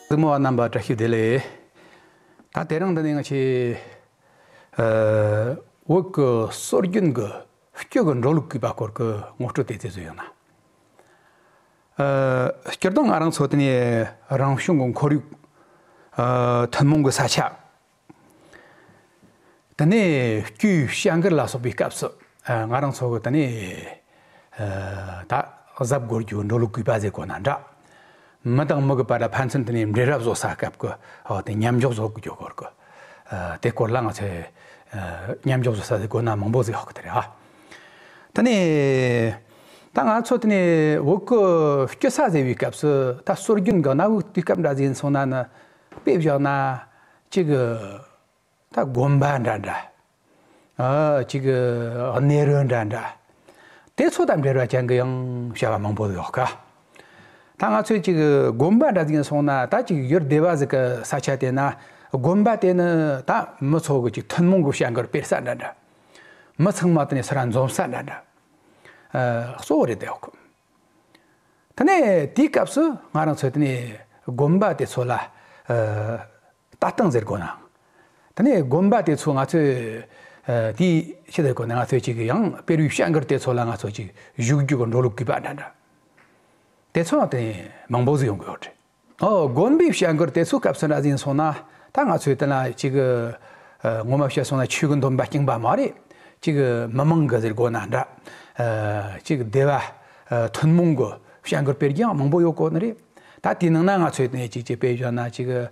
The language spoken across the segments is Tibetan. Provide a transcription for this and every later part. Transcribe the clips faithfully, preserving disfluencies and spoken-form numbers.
གཟིགས་མོ་བ་རྣམ་པ་བཀྲ་ཤིས་བདེ་ལེགས། ད་དེ་རིང་འདི་ནས་ང་ཆེ་བོད་ཀྱི་སྲོལ་རྒྱུན་གྱི་སྐྱུ་གི་འགྲོ་ལུགས་བརྐོས་པ་སྐོར་གྱི་ངོ་སྤྲོད་དེ་ཙི་ཙི་ཡོང་ན། སྤྱིར་བཏང་ང་རང་ཚོ་དེ་ནས་རང་བྱུང་གི་ཁོར་ཡུག་ཐུན་མོང་གི་ས་ཆ། དེ་ནས་སྐྱུའི་བྱ་འགུལ་ལ་སོགས་པའི་སྐབས་སུ་ང་རང་ཚོ་གི་དེ་ནས་ད་གཟབ་དགོས་རྒྱུ་འགྲོ་ལུགས་བརྐོས་པ་ཟེར་དགོས་ན་འདྲ། མི་དང་མི་གི་བར་ལ་ཕན་ཚུན་དེ་ནས་འབྲེལ་བ་བཟོ་ས་སྐབས་ཀྱི་དེ་མཉམ་འཇོག་བཟོ་དགོས་རྒྱུ་སྐོར་གྱི་དེ་སྐོར་ལ་ང་ཚོས་མཉམ་འཇོག་བཟོ་ས་ཟེར་དགོས་ན་མང་པོ་ཟིག་ཡོད་གི་དེ་རེད་ཨ། དེ་ནས་ད་ང་ཚོ་དེ་ནས་བོད་ཀྱི་སྐྱུ་ས་ཟེར་བའི་སྐབས་སུ་ད་སྲོལ་རྒྱུན་གྱི་གནའ་བོའི་དུས་སྐབས་འདྲ་ཟིག་ཡིན་སོང་ན་ནི་དཔེ་བཞག་ན་གཅིག་གི་ད་དགོན་པ་འདྲ་འདྲ། ཨ་ཅིག་གནས་རི་འདྲ་འདྲ། དེ་ཚོ་དང་འབྲེལ་བ་ཅན་གྱི་ཡང་བྱ་བ་མང་པོ་ཡོད་ཀ། ད་ང་ཚོས་ཅིག་དགོན་པ་འདྲ་ཟིག་སོང་ན་ད་ཅིག་ཡུལ་སྡེ་བ་ཟིག་གི་ས་ཆ་དེ་ན་དགོན་པ་དེ་ནི་ད་མི་ཚོ་གི་ཅིག་ཐུན་མོང་གི་བྱ་འགུལ་སྤེལ་ས་འདྲ་འདྲ། མི་ཚང་མ་དེ་ནས་སེ་ར་འཛོམས་ས་འདྲ་འདྲ། ཨ་གཙོ་བོ་རེད་དེ་ཡོད་ཀི། དེ་ནས་དེའི་སྐབས་སུ་ང་རང་ཚོས་དེ་ནས་དགོན་པ་དེ་ཚོ་ལ་ཨ་ལྟ་སྟངས་ཟེར་དགོས་ན། དེ་ནས་དགོན་པ་དེ་ཚོ་ང་ཚོས་ཨ་དེའི་ཕྱི་ཟེར་དགོས་ན་ང་ཚོས་ཅིག་ཡང་དཔེ་རུའི་བྱ་འགུལ་དེ་ཚོ་ལ་ང་ཚོ་ཅིག་བཞུགས་རྒྱུ་གི་འགྲོ་ལུགས་བརྐོས་པ་འདྲ་འདྲ། དེ་ཚོ་དེ་ནས་མང་པོ་ཟིག་ཡོང་གི་ཡོད་རེད། ཨོ་དགོན་པའི་བྱ་འགུལ་དེ་ཚོའི་སྐབས་སུ་འདྲ་ཟིག་ཡིན་སོང་ན་ད་ང་ཚོས་དེ་ལ་ཅིག་ཨ་ངོ་མ་བཤད་སོང་ན་ཆོས་ཀྱི་འདོན་པ་རྐྱང་པ་མ་རེད། ཅིག་མི་མང་གི་ཟེར་དགོས་ན་འདྲ། ཨ་ཅིག་སྡེ་བ་ཨ་ཐུན་མོང་གི་བྱ་འགུལ་སྤེལ་རྒྱུ་ཡང་མང་པོ་ཡོད་གོ་ནི་རེད། ད་དེའི་ནང་ན་ང་ཚོས་དེ་ནས་ཅིག་ཅིག་དཔེ་བཞག་ན་ཅིག་ཨ་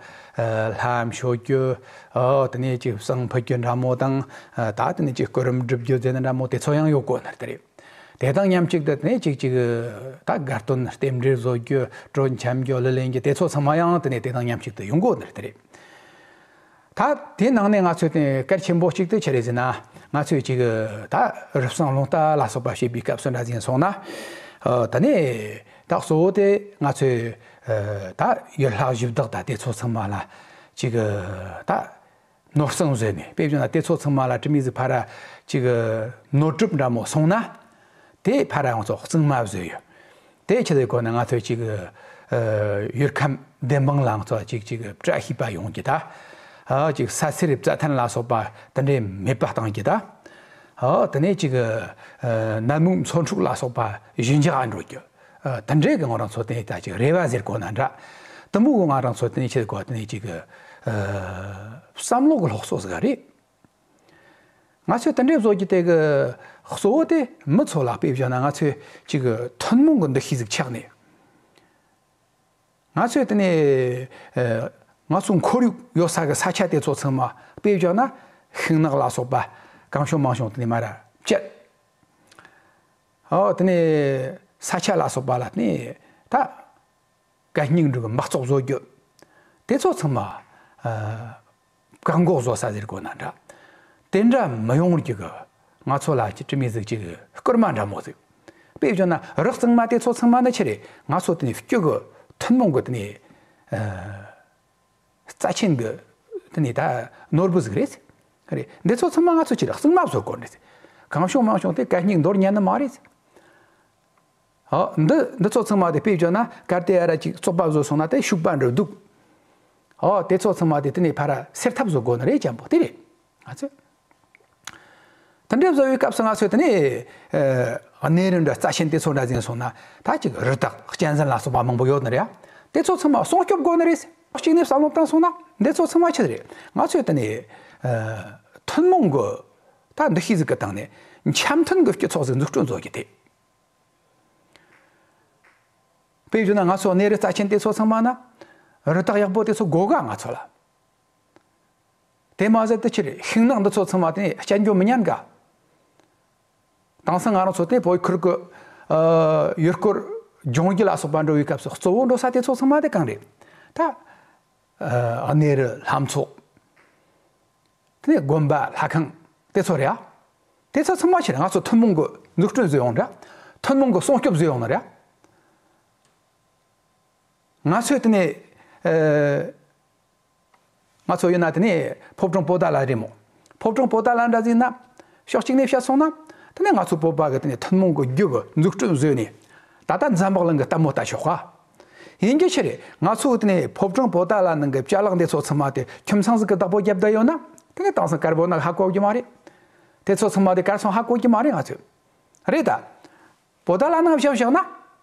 ལྷ་མཆོད་རྒྱུ། ཨོ་དེ་ནས་ཅིག་བསང་ཕུད་རྒྱུ་འདྲ་མོ་དང་ཨ་ད་དེ་ནས་ཅིག་སྐུ་རིམ་སྒྲུབ་རྒྱུ་ཟེར་ན་འདྲ་མོ་དེ་ཚོ་ཡང་ཡོད་གོ་ནི་རེད། དེ་དང་མཉམ་གཅིག་ཏུ་དེ་ནས་ཅིག་ཅིག་ད་དགའ་སྟོན་རྟེན་འབྲེལ་བཟོ་རྒྱུ། སྤྲོ་འཆམ་རྒྱུ། གླུ་ལེན་རྒྱུ། དེ་ཚོ་ཚང་མ་ཡང་དེ་ནས་དེ་དང་མཉམ་གཅིག་ཏུ་ཡོང་གོ་ནི་རེད། ད་དེའི་ནང་ནས་ང་ཚོས་དེ་གལ་ཆེན་པོ་གཅིག་དེ་ཆི་རེད་ཟེར་ན། ང་ཚོས་ཅིག་ད་རུས་བསང་རླུང་རྟ་ལ་སོགས་པ་བྱེད་པའི་སྐབས་སུ་འདྲ་ཟིག་སོང་ན། ཨ་དེ་ནས་ད་གཙོ་བོ་དེ་ང་ཚོས་ཨ་ད་ཡུལ་ལྷ་གཞི་བདག་དང་དེ་ཚོ་ཚང་མ་ལ་ཅིག་ད་ནོར་བསང་བཟོས་ནས། དཔེ་བྱས་ན་དེ་ཚོ་ཚང་མ་ལ་དྲི་མེད་ཟིག་ཕ་ར་ཅིག་ནོར་སྒྲུབ་འདྲ་མོ་སོང་ན། དེ་ཕ་ར་ང་ཚོ་གཙང་མ་བཟོས་ཡོད། དེ་ཆི་ཟེར་གོ་ན་ང་ཚོས་ཅིག་ཨ་ཡུལ་ཁམས་བདེ་འབངས་ལ་ང་ཚོ་ཅིག་ཅིག་བཀྲ་ཤིས་པ་ཡོང་རྒྱུ་ད། ཨ་ཅིག་ས་སེར་རྩྭ་ཐན་ལ་སོགས་པ་དེ་འདྲའི་མེད་པ་གཏོང་རྒྱུ་ད། ཨ་དེ་ནས་ཅིག་ཨ་ནད་མུག་མཚོན་འཁྲུག་ལ་སོགས་པ་ཞི་འཇགས་འགྲོ་རྒྱུ། ཨ་དེ་འདྲའི་གི་ང་རང་ཚོ་དེ་ནས་ད་ཅིག་རེ་བ་ཟེར་གོ་ན་འདྲ། དེ་མོ་གི་ང་རང་ཚོ་དེ་ནས་ཆི་ཟེར་གོ་དེ་ནས་ཅིག་ཨ་བསམ་བློ་གི་སློབ་གསོ་ཟིག་རེད། ང་ཚོས་དེ་འདྲའི་བཟོ་རྒྱུ་དེ་གི་གཙོ་བོ་དེ་མི་ཚོ་ལ་དཔེ་བཞག་ན་ང་ཚོས་ཅིག་ཐུན་མོང་གི་འདུ་ཤེས་ཟིག་ཆགས་ནས། ང་ཚོས་དེ་ནས་ཨ་ང་ཚོ་ཁོར་ཡུག་ཡོད་ས་གི་ས་ཆ་དེ་ཚོ་ཚང་མ་དཔེ་བཞག་ན་ཤིང་ནགས་ལ་སོགས་པ་གང་བྱུང་མང་བྱུང་དེ་ནས་མར་ར་བཅད། ཨོ་དེ་ནས་ས་ཆ་ལ་སོགས་པ་ལ་དེ་ནས་ད་གད་སྙིགས་འདྲ་གི་མ་བཙོག་བཟོ་རྒྱུ། དེ་ཚོ་ཚང་མ་ཨ་བཀག་འགོག་བཟོ་ས་ཟེར་དགོས་ན་འདྲ། དེ་འདྲ་མི་ཡོང་རྒྱུ་གི་ང་ཚོ་ལ་ཅིག་དྲི་མེད་ཟིག་ཅིག་སྐུལ་མ་འདྲ་མོ་ཟིག། དཔེ་བཞག་ན་རི་གཙང་མ་དེ་ཚོ་ཚང་མ་ནི་ཆི་རེད། ང་ཚོ་དེ་ནས་སྐྱུ་གི་ཐུན་མོང་གི་དེ་ནས་ཨ་རྩ་ཆེན་གི་དེ་ནས་ད་ནོར་བུ་ཟིག་རེད། རེད། འདི་ཚོ་ཚང་མ་ང་ཚོ་ཅིག་རི་གཙང་མ་བཟོ་དགོས་རེད། གང་བྱུང་མང་བྱུང་དེ་གད་སྙིགས་འདོར་ཉན་ནི་མ་རེད། ཨོ་འདི་འདི་ཚོ་ཚང་མ་དེ་དཔེ་བརྗོད་ན་གལ་ཏེ་ཨ་ར་ཅིག་བཙོག་པ་བཟོ་སོང་ན་དེ་ཤུག་པ་འགྲོ་འདུག། ཨོ་དེ་ཚོ་ཚང་མ་དེ་དེ་ནས་ཕར་སེལ་ཐབས་བཟོ་དགོས་ནི་རེད་ཅན་པོ་དེ་རེད། ང་ཚོས་དེ་འདྲའི་བཟོ་བའི་སྐབས་སུ་ང་ཚོས་དེ་ནས་ཨ་གནས་རི་འདྲ་རྩ་ཆེན་དེ་ཚོ་འདྲ་ཟིན་སོང་ན་ད་ཅིག་རི་དྭགས་གཅན་གཟན་ལ་སོགས་པ་མང་པོ་ཡོད་ནི་རེད། དེ་ཚོ་ཚང་མ་སྲུང་སྐྱོབ་དགོས་ནི་རེད། གཅིག་ནས་བསམ་བློ་བཏང་སོང་ན་འདི་ཚོ་ཚང་མ་ཆི་རེད། ང་ཚོས་དེ་ནས་ཨ་ཐུན་མོང་གི་ད་འདུ་ཤེས་ཟིག་གི་སྟེང་ནས་འཆམ་མཐུན་གྱི་སྤྱི་ཚོགས་ཟིག་འཛུགས་སྐྲུན་བཟོ་རྒྱུ་དེ། དཔེ་བརྗོད་ན་ང་ཚོ་གནས་རི་རྩ་ཆེན་དེ་ཚོ་ཚང་མ་ན་རི་དྭགས་ཡག་པོ་དེ་ཚོ་དགོས་ག་ང་ཚོ་ལ། དེ་མ་ཟད་དེ་ཕྱིར་ཤིང་ནགས་འདི་ཚོ་ཚང་མ་དེ་བཅད་འཇོག་མི་ཉན་ག། དེང་སང་ང་རང་ཚོ་དེ་བོད་ཁུལ་གི་ཨ་ཡུལ་སྐོར་ལྗོངས་རྒྱུ་ལ་སོགས་པ་འགྲོ་བའི་སྐབས་སུ་གཙོ་བོ་འགྲོ་ས་དེ་ཚོ་ཚང་མ་དེ་གང་རེད། ད་ཨ་གནས་རི་ལྷ་མཚོ། དེ་ནས་དགོན་པ་ལྷ་ཁང་དེ་ཚོ་རེད་ཨ། དེ་ཚོ་ཚང་མ་ཕྱིར་ང་ཚོ་ཐུན་མོང་གི་འཛུགས་སྐྲུན་བཟོས་ཡོང་འདྲ། ཐུན་མོང་གི་སྲུང་སྐྱོབ་བཟོས་ཡོང་ནི་རེད་ཨ། ང་ཚོས་དེ་ནས་ཨ་ང་ཚོ་ཡིན་ན་དེ་ནས་ཕོ་བྲང་པོ་ཏཱ་ལ་རེད་མོ། ཕོ་བྲང་པོ་ཏཱ་ལ་འདྲ་ཟིན་ན་ཕྱོགས་གཅིག་ནས་བཤད་སོང་ན་དེ་ནས་ང་ཚོ་བོད་པ་གི་དེ་ནས་ཐུན་མོང་གི་རྒྱུ་གི་འཛུགས་སྐྲུན་བཟོས་ནས་ད་ལྟ་འཛམ་བག་གླིང་གི་ལྟད་མོ་ལྟ་ཆོག་ག། ཡིན་གྱི་ཆི་རེད། ང་ཚོ་དེ་ནས་ཕོ་བྲང་པོ་ཏ་ལ་ནང་གི་ཅ་ལག་འདི་ཚོ་ཚང་མ་དེ་ཁྱིམ་ཚང་ཟིག་གི་བདག་པོ་རྒྱབ་བསྡད་ཡོད་ན། དེ་ནས་དེང་སང་དཀར་པོ་ནག་ཧ་གོ་གི་མ་རེད། དེ་ཚོ་ཚང་མ་དེ་གར་སོང་ཧ་གོ་གི་མ་རེད་ང་ཚོས། རེད་ད། པོ་ཏ་ལ་ནང་བཞག་བཞག་ན།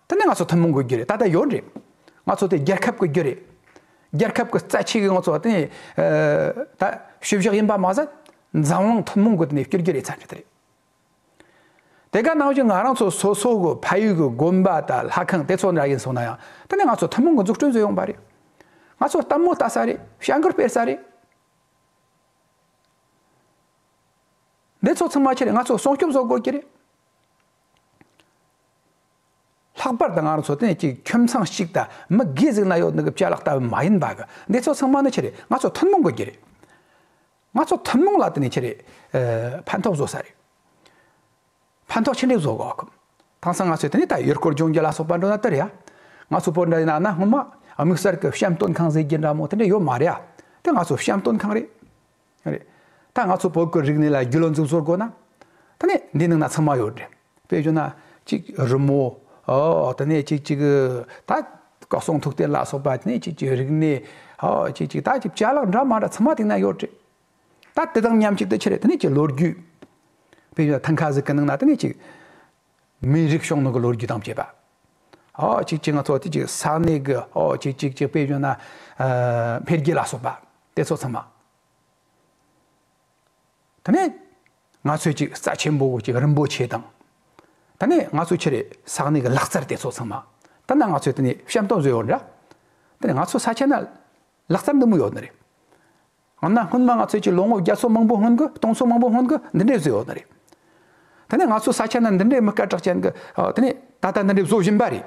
དེ་ནས་ང་ཚོ་ཐུན་མོང་གི་རྒྱུ་རེད། ད་ལྟ་ཡོད་རེད། ང་ཚོ་དེ་རྒྱལ་ཁབ་ཀྱི་རྒྱུ་རེད། རྒྱལ་ཁབ་ཀྱི་རྩ་ཆེ་གི་ང་ཚོ་དེ་ནས་ད་ཞིབ་བཞག་ཡིན་པ་མ་ཟད། འཛམ་གླིང་ཐུན་མོང་གི་དེ་ནས་སྐྱུར་རྒྱུ་རེད་ཚར་གི་དེ་རེད། དེ་ག་ནང་བཞིན་ང་རང་ཚོ་སོ་སོ་གི་ཕ་ཡུལ་གི་དགོན་པ་དང་ལྷ་ཁང་དེ་ཚོ་འདྲ་ཡིན་སོང་ན་ཡང་། དེ་ནས་ང་ཚོ་ཐུན་མོང་གི་འཛུགས་སྐྲུན་བཟོས་ཡོང་པ་རེད། ང་ཚོ་ལྟད་མོ་ལྟ་ས་རེད། བྱ་འགུལ་སྤེལ་ས་རེད། འདི་ཚོ་ཚང་མ་ཆི་རེད། ང་ཚོ་སྲུང་སྐྱོབ་བཟོ་དགོས་ཀྱི་རེད། ལྷག་པར་དུ་ང་རང་ཚོ་དེ་ནས་ཅིག་ཁྱིམ་ཚང་གཅིག་དང་མི་སྒེར་ཟིག་ན་ཡོད་ནི་གི་ཅ་ལག་ལྟ་བུ་མ་ཡིན་པ་གི་འདི་ཚོ་ཚང་མ་ནི་ཆི་རེད། ང་ཚོ་ཐུན་མོང་གི་རྒྱུ་རེད། ང་ཚོ་ཐུན་མོང་ལ་དེ་ནས་ཆི་རེད། ཨ། ཕན་ཐོགས་བཟོ་ས་རེད། ཕན་ཐོགས་ཆི་འདྲ་བཟོ་དགོས་གི། དེང་སང་ང་ཚོས་དེ་ནས་ད་ཡུལ་སྐོར་ལྗོངས་རྒྱུ་ལ་སོགས་པ་འགྲོ་ན་ལྟར་ཡ། ང་ཚོ་བོད་འདྲ་ཡིན་ན་ན་སྔོན་མ་དམིགས་བསལ་གྱི་བཤམས་སྟོན་ཁང་ཟེར་རྒྱུ་འདྲ་མོ་དེ་འདྲ་ཡོད་མ་རེད་ཡ། དེ་ང་ཚོ་བཤམས་སྟོན་ཁང་རེད། རེད། ད་ང་ཚོ་བོད་ཀྱི་རིག་གནས་ལ་རྒྱུས་ལོན་ཟིག་བཟོ་དགོས་ན། ད་ནི་འདི་ནང་ན་ཚང་མ་ཡོད་རེད། དཔེ་བརྗོད་ན་གཅིག་རི་མོ། ཨོ། ད་ནི་གཅིག་གཅིག་ད་སྐལ་བཟང་ཐུབ་བསྟན་ལ་སོགས་པ་དེ་ནས་གཅིག་གཅིག་རིག་གནས། ཨོ། གཅིག་གཅིག་ད་གཅིག་ཅ་ལག་འདྲ་མ་འདྲ་ཚང་མ་དེ་ན་ཡོད་རེད། ད་དེ་དང་མཉམ་གཅིག་ཏུ་ཆི་རེད། དེ་ནས་ཀྱི་ལོ་རྒྱུས། དཔེ་བཞག་ཐང་ཁ་ཟིག་གི་ནང་ན་དེ་ནས་ཀྱི་མིའི་རིགས་བྱུང་ནོ་གི་ལོ་རྒྱུས་དང་བཅས་པ། ཨོ། གཅིག་གཅིག་ང་ཚོ་དེ་ཅིག་ས་གནས་གི། ཨོ། གཅིག་གཅིག་གཅིག་དཔེ་བཞག་ན། ཨ། འཕེལ་རྒྱས་ལ་སོགས་པ་དེ་ཚོ་ཚང་མ། དེ་ནས་ང་ཚོས་ཅིག་རྩ་ཆེན་པོ་གི་ཅིག་རིན་པོ་ཆེ་དང་། དེ་ནས་ང་ཚོས་ཆི་རེད། ས་གནས་གི་ལག་རྩལ་དེ་ཚོ་ཚང་མ། དེ་ན་ང་ཚོས་དེ་ནས་བཤམས་སྟོན་བཟོས་ཡོད་འདྲ། དེ་ནས་ང་ཚོ་ས་ཆ་ན་ལག་རྩལ་འདི་མོ་ཡོད་ནི་རེད། འོ་ན་སྔོན་མ་ང་ཚོས་ཀྱི་ལོ་ངོ་བརྒྱ་ཚོ་མང་པོ་སྔོན་གི་སྟོང་ཚོ་མང་པོ་སྔོན་གི་འདི་འདྲས་བཟོས་ཡོད་ནི་རེད། དེ་ནས་ང་ཚོ་ས་ཆ་ན་འདི་འདྲས་མི་སྐད་གྲགས་ཅན་གི། ཨ། དེ་ནས་ད་ལྟ་འདི་འདྲས་བཟོ་བཞིན་པ་རེད།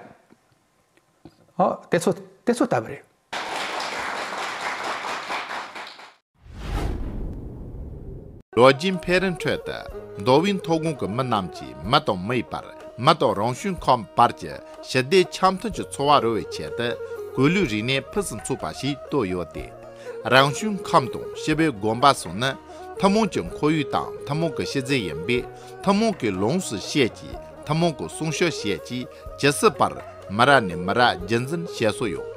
ཨ། དེ་ཚོ་དེ་ཚོ་ལྟ་བུ་རེད། ལོ་རྒྱུས་འཕེལ་རིམ་ཁྲོད་དུ། མདོ་དབུས་མཐོ་སྒང་གི་མི་རྣམས་ཀྱིས་མི་དང་མིའི་བར། མི་དང་རང་བྱུང་ཁམས་བར་གྱི་ཞི་བདེ་འཆམ་མཐུན་གྱི་འཚོ་བ་རོལ་བའི་ཆེད་དུ། སྒོ་ལུགས་རིག་གནས་ཕུན་སུམ་ཚོགས་པ་ཞིག་བཏོད་ཡོད་དེ། རང་བྱུང་ཁམས་དང་སྤྱི་པའི་དགོན་པ་སོགས་ནི་ཐུན་མོང་གི་ཁོར་ཡུག་དང་ཐུན་མོང་གི་གཤིས་རྫས་ཡིན་པས། ཐུན་མོང་གི་ལོངས་སུ་སྤྱད་ཀྱིས། ཐུན་མོང་གི་སྲུང་སྐྱོབ་བྱེད་ཀྱིས། ཇི་སྲིད་བར་མི་རབས་ནས་མི་རབས་རྒྱུན་འཛིན་བྱེད་སྲོལ་ཡོད།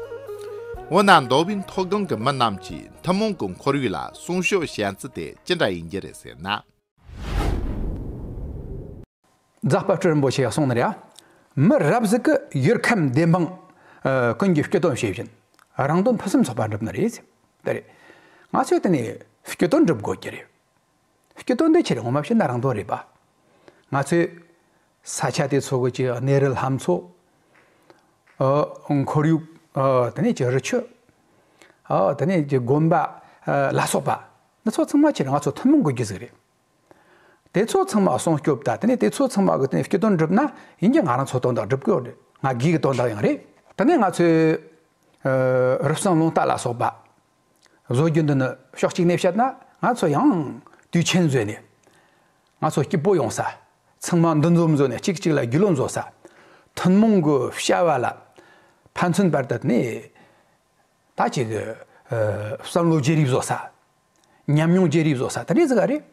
འོ་ན་མདོ་དབུས་མཐོ་སྒང་གི་མི་རྣམས་ཀྱིས་ཐུན་མོང་གི་ཁོར་ཡུག་ལ་སྲུང་སྐྱོབ་བྱེད་ཚུལ་དེ་ཅི་འདྲ་ཡིན་རྒྱུ་རེད་ཟེར་ན། ཛ་དཔལ་སྤྲུལ་རིན་པོ་ཆེ་གསུངས་ནི་རེད། མི་རབས་ཟིག་གི་ཡུལ་ཁམས་བདེ་འབངས་ཀུན་གྱི་སྐྱིད་དོན་བྱེད་བཞིན། རང་དོན་ཕུན་སུམ་ཚོགས་པ་འགྲུབ་ནི་རེད། དེ་རེད། ང་ཚོས་དེ་ནས་སྐྱིད་དོན་འགྲུབ་དགོས་ཀྱི་རེད། སྐྱིད་དོན་འདི་ཆི་རེད། ངོ་མ་བཤད་ན་རང་དོན་རེད་པ། ང་ཚོས་ས་ཆ་དེ་ཚོ་གི་ཅིག་གནས་རི་ལྷ་མཚོ། ཨ། ཁོར་ཡུག་ཨ། དེ་ནས་ཅིག་རི་ཆུ། ཨ། དེ་ནས་ཅིག་དགོན་པ། ཨ། ལ་སོགས་པ། འདི་ཚོ་ཚང་མ་ཆི་རེད། ང་ཚོ་ཐུན་མོང་གི་རྒྱུ་ཟིག་རེད། དེ་ཚོ་ཚང་མ་སྲུང་སྐྱོབ་དང་། དེ་ནས་དེ་ཚོ་ཚང་མ་གི་དེ་ནས་སྐྱིད་དོན་འགྲུབ་ན་ཡིན་གྱི། ང་རང་ཚོ་དོན་དག་འགྲུབ་ཀྱི་ཡོད་རེད། ང་སྒེར་གྱི་དོན་དག་ཡང་རེད། དེ་ནས་ང་ཚོས། ཨ། རི་བསང་རླུང་རྟ་ལ་སོགས་པ་བཟོ་རྒྱུ་འདི་ནི་ཕྱོགས་གཅིག་ནས་བཤད་ན་ང་ཚོ་ཡང་དུས་ཆེན་བཟོས་ནས་ང་ཚོ་སྐྱིད་པོ་ཡོང་ས། ཚང་མ་འདུ་འཛོམས་བཟོས་ནས་གཅིག་གཅིག་ལ་རྒྱུས་ལོན་བཟོ་ས། ཐུན་མོང་གི་བྱ་བ་ལ་ཕན་ཚུན་བར་དུ་ནས་ད་ཅིག་ཨ། བསམ་བློ་བརྗེ་རེས་བཟོ་ས། ཉམས་མྱོང་བརྗེ་རེས་བཟོ་ས་དེ་འདྲས་ཟིག་ག་རེད།